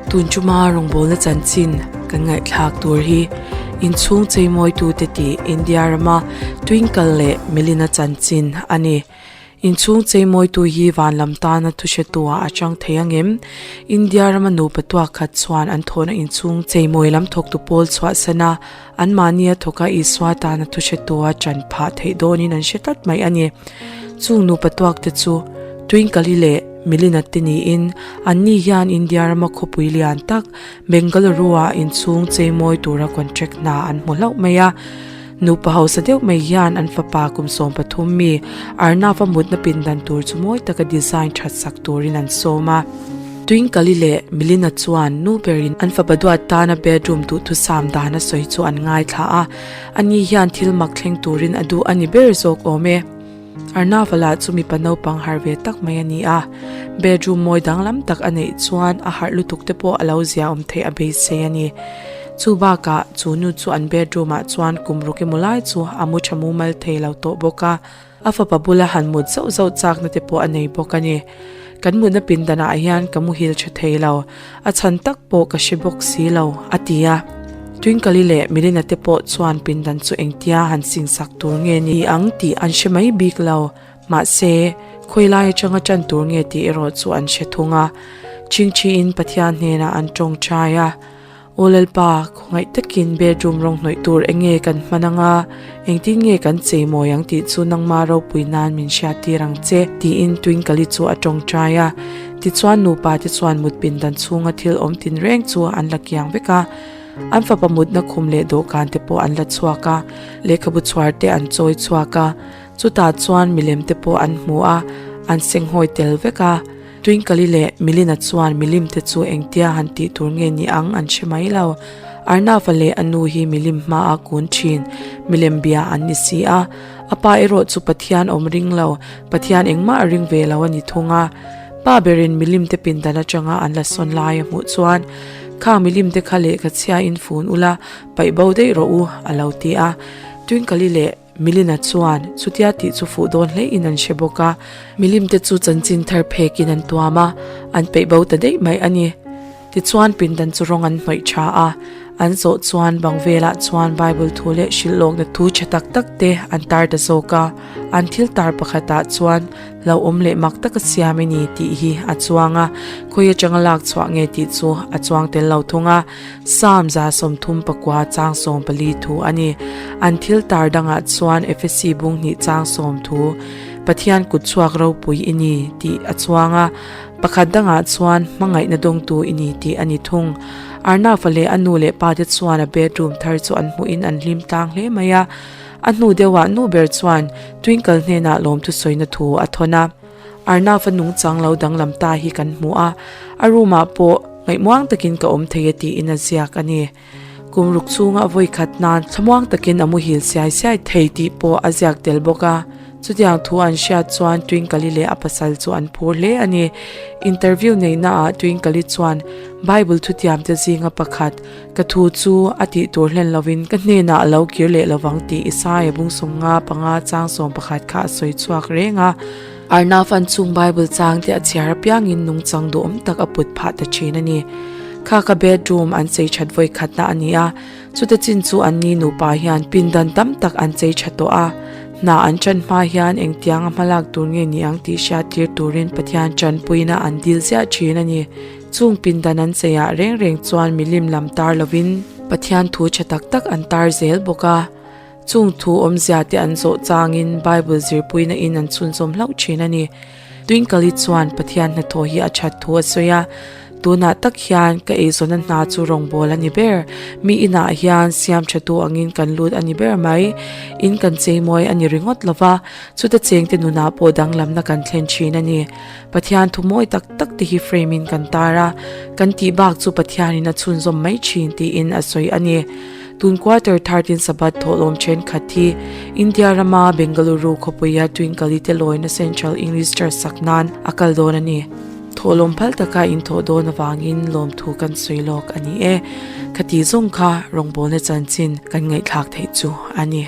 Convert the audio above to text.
Tun chuma rawngbawlna chanchin kan ngaihthlak tur hi inchhung cheimawitute tih India rama Twinkle leh Melina chanchin a ni. Inchhung cheimawitu hi van lam tana thuhretu ah a chang thei ang em? India rama nupa tuak khat chuan an thawhna inchhung cheimawi lam thawktu pawl chhuahsan a, anmahnia thawka Isua tana thuhretu a chan phah theih dawnin an hre tlat mai a ni. Chung nupa tuak te chu Twinkle-i leh Milina te niin anni hian India rama khawpui lian tak Bengaluru-ah inchhung cheimawi tura contract hna an hmu hlauh mai a. Nupa hausa deuh mai hian an fapa kum 13 mi Arnav-a mutna pindan tur chu mawi taka design that sak turin an sawm a. Twinkle-i leh Milina chuan nu berin an fapa duat tana bedroom duhthusam dan a sawi chu an ngaithla a, ani hian thil mak thleng turin a duh a ni ber zawk awm e. Arnav-a lah chu mipa naupang harh ve tak mai a ni a, bedroom mawi danglam tak a neih chuan a harh lutuk te pawh a lo ziaawm theih a beisei a ni. Chu bakah chu nu chu an bedroom ah chuan kum ruk emaw lai chu a mu tha mumal thei lo tawh bawk a, a fapa bula han mut zauh zauh chakna te pawh a nei bawk a ni. Kan mutna pindan ah hian ka muhil tha thei lo, a chhan tak pawh ka hre bawk si lo, a ti a. Twinkle-i leh Milina te pawh chuan pindan chu engtia han singsak tur nge ni ang tih an hre mai bik lo. Mahse, khawilai atanga tan tur nge tih erawh chu an hre thung a. Chingchiin Pathian hnenah an tawngtai a. Aw Lalpa, khawngaih takin bedroom rawng hnawih tur enge kan hman anga, engtin nge kan chei mawi ang tih chu nangma ropui nan min hriattir ang che, tiin Twinkle-i chu a tawngtai a. Tichuan nupa te chuan mut pindan chhunga thil awm tinreng chu an la kiang vek a. An fapa mutna khum leh dawhkan te pawh an la chhuak a, lehkhabu chhuar te an chawi chhuak a. Chutah chuan milem te pawh an hmu a, an senghawi tel vek a. Twinkle-i leh Milina chuan milim te chu engtia han tih tur nge ni ang an hre mai lo. Arnav-a leh a nu hi milim hmaah kun thin, milem bia an ni si a. A pa erawh chu Pathian awm ring lo, Pathian engmah a ring ve lo a ni thung a. Pa berin milim te pindan atanga an la sawn lai a hmuh chuan, Khang milim te kha lehkha chhia in fun ula, paih bo daih rawh u, a lo ti a. Twinkle-i leh. Milina chuan chutia tih chu fuh dawn hle in an hre bawk a, milim te chu chanchin thar phek in an tuam a, an peih bo ta daih mai a ni. Tichuan pindan chu rawng an hnawih tha a, an zawh chuan bang velah chuan Bible thu leh hrilhlawkna thu tha tak tak te an tar ta zawk a, an thil tar pakhatah chuan Hlauhawm leh mak taka siam i ni tih hi a chuang a, khawi atanga lak chhuah nge tih chu a chuang tel lo thung a. Psalm 34 chang 14 thu a ni. An thil tar dangah chuan Efesi bung hnih chang sawm thu, Pathian kut chhuak ropui i ni tih a chuang a, pakhat dangah chuan hmangaihna dawngtu i ni tih a ni thung. Arnav-a leh a nu leh pate chuan a bedroom thar chu an hmuhin an hlim tlang hle mai a. A hnu deuhah nu ber chuan Twinkle hnenah lawmthu sawina thu a thawn a. Arnav-a nungchang lo danglam ta hi kan hmu a, a room-ah pawh ngaihmuang takin ka awm thei e tiin a ziak a ni. Kum ruk chhunga vawi khat nan thlamuang takin a muhil siai siai thei tih pawh a ziak tel bawk a. Chutiang thu an hriat chuan Twinkle-i leh a pasal chu an phur hle a ni. Interview neihnaah Twinkle-i chuan Bible thutiamte zinga pakhat, Ka thu chu a tih tur hlen lovin ka hnenah a lo kir leh lovang tih Isaia bung 55 chang 11 kha a sawi chhuak reng a. Arnav an chung Bible chang te a chhiar apiangin nungchang duhawm tak a put phah ta thin a ni. Kha ka bedroom an chei that vawi khatna a ni a, chuta chin chu anni nupa hian pindan tam tak an chei tha tawh a. Hna an chan hma hian engtiang a hmalak tur nge ni ang tih hriattir turin Pathian tanpuina an dil ziah thin a ni. Chung pindan an cheiah reng reng chuan milim lam tar lovin Pathian thu tha tak tak an tar zel bawk a. Chung thu awmzia te an zawh changin Bible zirpuina in an chhunzawm hlauh thin a ni. Twinkle-i chuan Pathian hnathawh hi a that thu a sawi a, Tunah tak hian ka eizawnna hna chu rawngbâwl a ni ber. Mi inah hian siam thatu angin kan lut a ni ber mai. In kan cheimawi a ni ringawt lo va, chuta chengte nunah pawh danglamna kan thlen thin a ni. Pathian thu mawi tak tak te hi frame in kan tar a, kan tih bak chu Pathianin a chhunzawm mai thin tiin a sawi a ni. Tun quarter 13 Sabbath thawhlawm thenkhat hi India rama Bengaluru khawpuia Twinkle-i te lawina Central English Church sak nan a kal dawn a ni. Thawhlawm phal taka inthawh dawn avangin lawmthu kan sawi lawk a ni e. Khati zawng kha rawngbawlna chanchin kan ngaihthlak theih chu a ni.